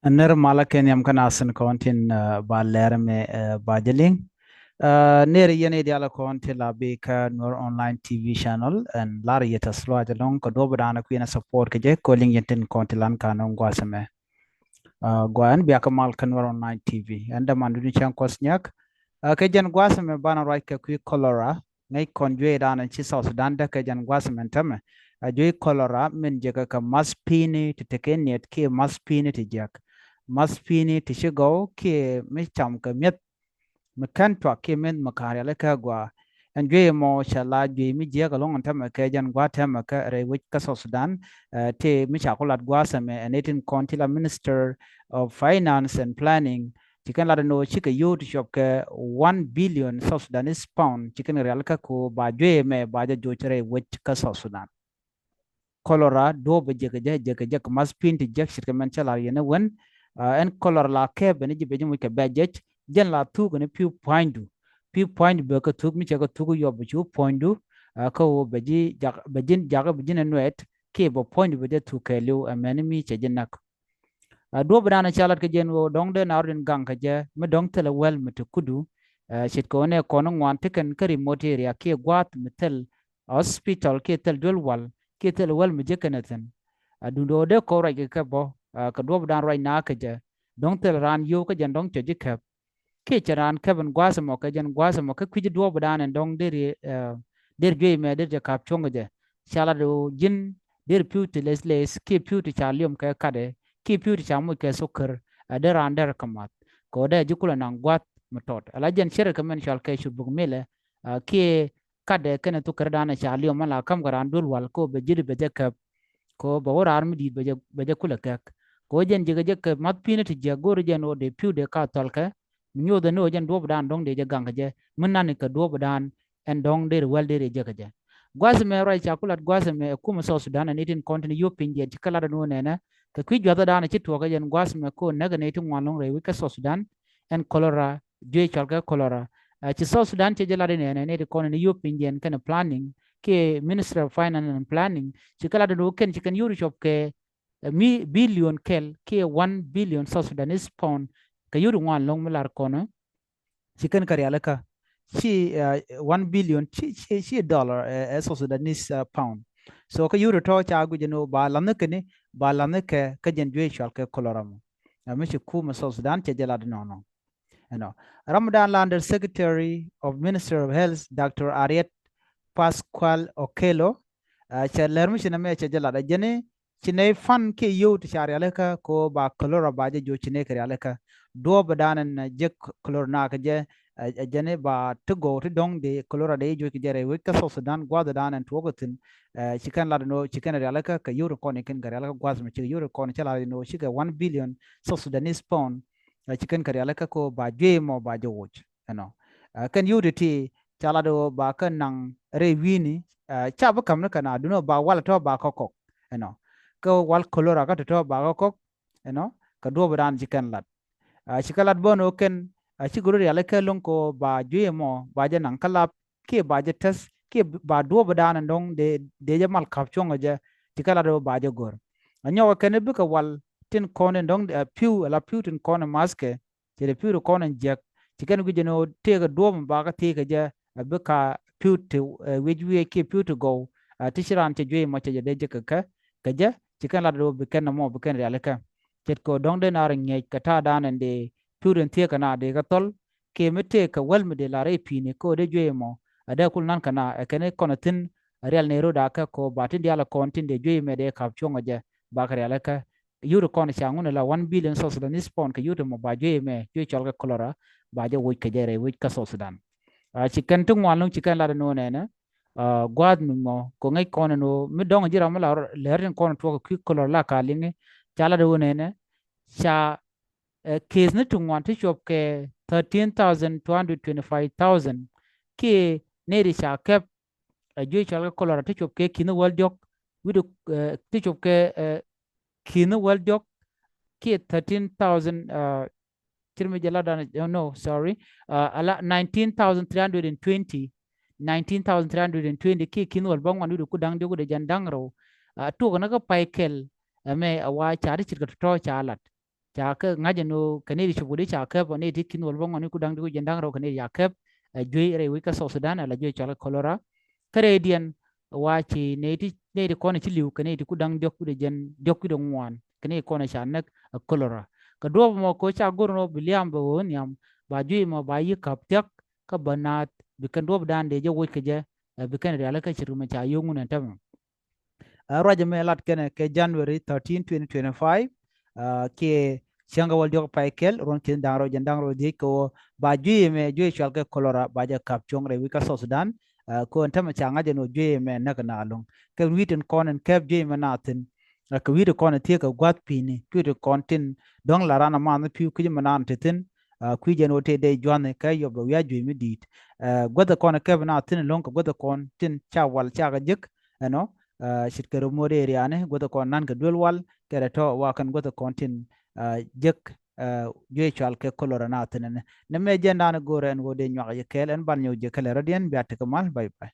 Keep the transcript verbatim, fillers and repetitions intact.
Nɛr malä kɛ nhiam kä nasin kɔn tin ba lɛr mɛ ba jɛ liŋ. Nɛr yɛn i̱ dialɛ kɔn ti la bi kä Nuer Online T V channel ɛn lar yɛ tɛth luac ɛlɔŋ kɛ duɔp dan kui̱n ɛ support kɛ jɛ kɔ liŋ yɛn tin kɔn ti lan kan ɔŋ gua̱a̱th mɛ. Gua̱a̱th ɛn bia kä mal kä Nuer Online T V ɛn däman duni cäŋ kuɔth nyak. Kɛ jɛn gua̱a̱th mɛ banɛ ruac kɛ kui̱ cholera ŋäc kɔn juey dan ci South Sudan däk kɛ jɛn gua̱a̱th mɛn tämɛ. A juey cholera min jɛ kɛ kɛ math pi̱ni ti tekɛ niet kiɛ math pi̱ni ti jiäk. Math pi̱ni ti ci gɔw kiɛ mi cam kɛ mi̱eth mi kɛn tuak kiɛ mi̱eth mi ka̱n rialikä gua̱a̱. Ɛn juey mɔ cɛ la juey mi jiäk ɛlɔ̱ŋ ɛn tämɛ kɛ jɛn gua̱a̱th tämɛ kɛ rɛy wec kä South Sudan. Ti mi ca ku lat gua̱a̱th mɛ ɛn itin kɔn ti la Minister of Finance and Planning ci kɛn lat ɛn ɣöö cikɛ yio̱w ti cuɔp kɛ one billion South Sudanese pound ci kɛn rialikä ko ba juey mɛ ba jɛ joc rɛy wec kä South Sudan. Cholera duɔ̱ɔ̱p bɛ jek jɛ jek jek math pi̱n ti jek ce̱tkɛ mɛn cä lar yɛn ɛ wen. Ɛn cholera la kɛɛp bɛ ni ji̱ bɛ ji̱ muc kɛ bɛ jec jɛn la thuk ni pi̱w pua̱nydu. Pi̱w pua̱nydu bɛ kä thuk mi cɛ kä thuk yɔp bɛ cu pua̱nydu. Kä ɣöö bɛ ji̱ jak bɛ ji̱n jak bɛ ji̱n ɛ nuɛɛt kiɛ bɛ pua̱nydu bɛ jɛ thuk kɛɛliw ɛ mɛni mi cɛ ji̱ näk. Duɔ̱ɔ̱p dan ɛ ca lat kɛ jɛn ɣöö dɔ̱ŋ dee na rɔ̱diɛn gaŋ kɛ jɛ mi dɔ̱ŋ thilɛ wäl mi ti kudu. Ce̱tkɛ ɣöö nɛ kɔn ŋuan ti kɛn kä remote area kiɛ gua̱a̱th mi thil hospital kiɛ thil duel wal kiɛ thil wäl mi jek kɛn ɛ thi̱n. Duundɛ ɣöö dee kɔn ruac kɛ kɛ bä kɛ duɔ̱ɔ̱p dan ruac na kɛ jɛ dɔ̱ŋ thil raan yio̱w kä jɛn dɔ̱ŋ cɛ ji̱ kɛp. Kiɛ cɛ raan kɛp ɛn gua̱a̱th ɛmɔ kɛ jɛn gua̱a̱th ɛmɔ kä kui̱ci duɔ̱ɔ̱p dan ɛn dɔ̱ŋ der, der juey mɛ der jɛ ka̱p cuɔ̱ŋ kɛ jɛ. Ca lat ɣöö ji̱n der pi̱w ti les les kiɛ pi̱w ti ca liɔm kɛ katdɛ kiɛ pi̱w ti ca moc kɛ thokär. Ɛ der raan der kɛ math kɛ ɣöö dee ji̱ kulɛ naŋ gua̱a̱th mi tɔt ala jɛn cɛ rɛ kɛ mɛn cɔal kɛ curbuk milɛ. Kiɛ katdɛ kɛnɛ thokär dan ɛ ca liɔm ala ka̱m kɛ raan duel wal kɛ ɣöö bɛ ji̱ di bɛ jɛ kɛp. Kɛ ɣöö bɛ wä raar mi di̱i̱t bɛ jɛ kulɛ kɛk. Kɛ ɣöö jɛn jekɛ jɛ kɛ math pi̱n ti jiäk go̱o̱ri jɛn ɣöö dee pi̱w dee ka thɔlkɛ. Mi nyothɛ ni ɣöö jɛn duɔ̱ɔ̱p dan dɔ̱ŋ dee jɛ gaŋ kɛ jɛ mi nani kɛ duɔ̱ɔ̱p dan ɛn dɔ̱ŋ deri wäl deri jɛ kɛ jɛ. Gua̱a̱th ɛmɛ ruac ca ku lat gua̱a̱th ɛmɛ ɛ kumɛ South Sudan ɛn itin kɔn tin yio̱w piny diɛt ci kä lat ɛn ɣöö nɛnɛ kɛ kui̱ jua̱th dan ɛ ci tuɔɔk kɛ jɛn gua̱a̱th ɛmɛ kɛ ɣöö näk ɛn iti ŋuan lo̱ŋ rɛy wec kä South Sudan. Ɛn cholera juey cɔl kɛ cholera. Ci South Sudan cɛ jɛ lat in ɛn ɛn iti kɔn in yio̱w piny diɛn kɛn planning kiɛ Ministry of Finance and Planning ci kɛ lat in wä kɛn ci kɛn yio̱w ri cɔp kɛ mi billion kɛl kiɛ one billion South Sudanese pound kɛ yio̱w ri ŋuan lo̱ŋ mi lar kɔn. Ci kɛn kɛ rialikä ci one billion ci ci ci dollar ɛ South Sudanese pound. So kɛ yio̱w ri tɔ̱ ca guic in wä ba la̱nh kɛn ba la̱nh kɛ kɛ jɛn juey cɔl kɛ cholera mɔ. Mi ci kumɛ South Sudan cɛ jɛ lat in nɔnɔ. Ɛnɔ ram dan la Under Secretary of Minister of Health Doctor Ariet Pascual Okelo. Cɛ lɛr mi ci nɛ mɛ cɛ jɛ lat a jɛni ci nɛ fan kiɛ yio̱w ti ca rialikä ko ba cholera ba jɛ joc ci nɛ kɛ rialikä. Duɔ̱ɔ̱p dan ɛn jɛ cholera na kɛ jɛ a jɛni ba ti gɔw ti dɔ̱ŋ di cholera di joc kɛ jɛ rɛy wec kä South Sudan gua̱a̱th dan ɛn tuɔɔk thi̱n. Ci kɛn lat ɛn ɣöö ci kɛn rialikä kɛ yio̱w ti kɔn ikin kɛ rialikä gua̱a̱th mi ci kɛ yio̱w ti kɔn cɛ lat ɛn ɣöö ci kɛ one billion South Sudanese pound. Ci kɛn kɛ rialikä ko ba juey mɔ ba jɛ woc ɛnɔ. Kɛn yio̱w ti ti ca lat ɣöö ba kä naŋ rɛy wi̱i̱ni. Ca bi ka̱m ni kɛ na duni ba wal tɔ̱ ba kä kɔk ɛnɔ. Kä wal cholera kä tɔ̱ ba kä kɔk ɛnɔ kɛ duɔ̱ɔ̱p dan ci kɛn lat. Ci kɛ lat bä ni ɣöö kɛn ci gɛ rɔ rialikä lo̱ŋ kɛ ɣöö ba juey mɔ ba jɛ naŋ kä lap kiɛ ba jɛ tɛth kiɛ ba duɔ̱ɔ̱p dan ɛn dɔ̱ŋ dee jɛ mal ka̱p cuɔ̱ŋ ɛ jɛ. Ci kɛ lat ɣöö ba jɛ go̱r a nyɔk ɛ kɛn bikɛ wal tin kɔn in dɔ̱ŋ pi̱w ala pi̱w tin kɔn in mathkɛ. Ci dee pi̱w ti kɔn in jiäk ci kɛn guic ɛn ɣöö tëëkɛ duɔ̱ɔ̱p in ba kä thiec kɛ jɛ. A bi ka pi̱w ti wi̱c wi̱i̱c kiɛ pi̱w ti gɔw ti ci raan cɛ juey mɔ cɛ jɛ dee jɛ kɛ kɛ kɛ jɛ. Ci kɛn lat ɣöö bi kɛn nɔmɔ bi kɛn rialikä. Ce̱tkɛ ɣöö dɔ̱ŋ dee naar in ŋi̱eec kɛ ta̱a̱ dan in dee pi̱w tin thiec kɛ na dee kɛ thɔl. Kiɛ mi tëëkɛ wäl mi dee lar i̱ pi̱i̱ni kä ɣöö dee juey mɔ a dee kul nan kɛ na ɛ kɛn i̱ kɔn a thi̱n. Rial ni rot a kɛ ko ba tin diaal a kɔn tin dee juey mɛ dee ka̱p cuɔ̱ŋ a jɛ. Ba kɛ rial a kɛ yut kɔn ca ŋun la one billion South Sudanese pound kɛ yut mɔ ba juey mɛ juey cɔl kɛ cholera. Ba jɛ woc kɛ jɛ rɛy wec kä South Sudan. Ci kɛn ti ŋuan lo̱ŋ ci kɛn lat ni wä nɛnɛ. Gua̱a̱th mi mɔ ko ŋäc kɔn ni wä mi dɔ̱ŋ ji̱ ram mi la lɛr tin kɔn tuɔk kɛ kui̱ cholera la ka liŋi. Ca lat ni wä nɛnɛ ca case ni ti ŋuan ti cuɔp kɛ thirteen thousand two hundred twenty-five thousand. Kiɛ neri ca kɛp a juey cɔl kɛ cholera ti cuɔp kɛ ki̱n wäl diɔk wi̱dɛ ti cuɔp kɛ ki̱n wäl diɔk kiɛ thirteen thousand. Cir mi jɛ la dan no sorry. Ala nineteen thousand three hundred and twenty. Nineteen thousand three hundred and twenty kiɛ ki̱n wäl bä ŋuan wi̱dɛ ku da̱ŋ diɔk wi̱dɛ jɛn da̱ŋ rɛw. Tuɔk ni kä pay kɛl ɛmɛ a wa ca ti cit kɛ tɔ̱tɔ̱ ca lat. ca kɛ ŋa̱c ɛn ɣöö kɛ nɛy ti cop kɛ di ca käp, ɔ nɛy ti ki̱n wäl bä ŋɔni ku da̱ŋ ti ku jiɛn da̱ŋ rɛw kɛ nɛy ti ca käp, ɛ juey rɛy wec kä South Sudan ala juey cɔal kɛ cholera. Kä rɛydiɛn wa ci nɛy ti, nɛy ti kɔn ci li̱w kɛ nɛy ti ku da̱ŋ diɔ̱k wi̱cdɛ jiɛn diɔ̱k wi̱cdɛ ŋuan kɛ nɛy kɔn ca näk ɛ cholera. Kɛ duɔ̱ɔ̱p ɛmɔ kɛ ɣöö ca go̱r ɛn ɣöö bi liam bɛ ɣöö nhiam ba juey ɛmɔ ba yi̱ käp thia̱k kä bä naath bi kɛn duɔ̱ɔ̱pdan dee jɛ woc kɛ jɛ, ɛ bi kɛn rialikä ce̱tkɛ mɛ ca yio̱w ŋun ɛn täämɛ. Ɛ ruac ɛmɛ lat kɛnɛ kɛ January thirteen, twenty twenty-five. Ɛ kiɛ cäŋ kɛ wäl diɔ̱k pay kɛl, ruɔ̱n ki̱n da̱ŋ rɛw jiɛn da̱ŋ rɛw dhiec kɛ ɣöö ba juey ɛmɛ, juey cɔal kɛ cholera ba jɛ käp cuɔ̱ŋ rɛy wec kä South Sudan. Ɛ kɛ ɣöö ɛn täämɛ ca ŋa̱c ɛn ɣöö juey ɛmɛ näk na lo̱ŋ. Kɛ wi̱i̱ tin kɔn in käp juey ɛmɛ na thi̱n. Ɛ kɛ wi̱i̱ tin kɔn in thiee kɛ gua̱th pi̱i̱ni, kui̱ tin kɔn tin dɔ̱ŋ la ran a math ni pi̱w kui̱c ɛmɛ na ti thi̱n. Ɛ kui̱ jɛn ɣöö tëë dee jua̱thni kɛ yɔp bɛ wi̱i̱ a juey mi di̱i̱t. Ɛ guäth kɔn in käp na thi̱n lo̱ŋ kɛ guäth kɔn tin ca wal ca kɛ jek ɛnɔ. Ɛ ce̱tkɛ rɔ muɔ̱t area ni guäth kɔn nan kɛ duel wal kɛ rɛ tɔ̱ wa kɛn guäth kɔn tin ɛ jek, ɛ juey cɔal kɛ cholera na thi̱n ɛnɛ. Nɛ mɛ jɛn da̱a̱n go̱o̱rɛ ɛn ɣöö dee nyuak yɛ kɛɛl ɛn ban nyɔk jɛ kɛlɛ rɔ̱diɛn bia tekɛ mal. Bye bye.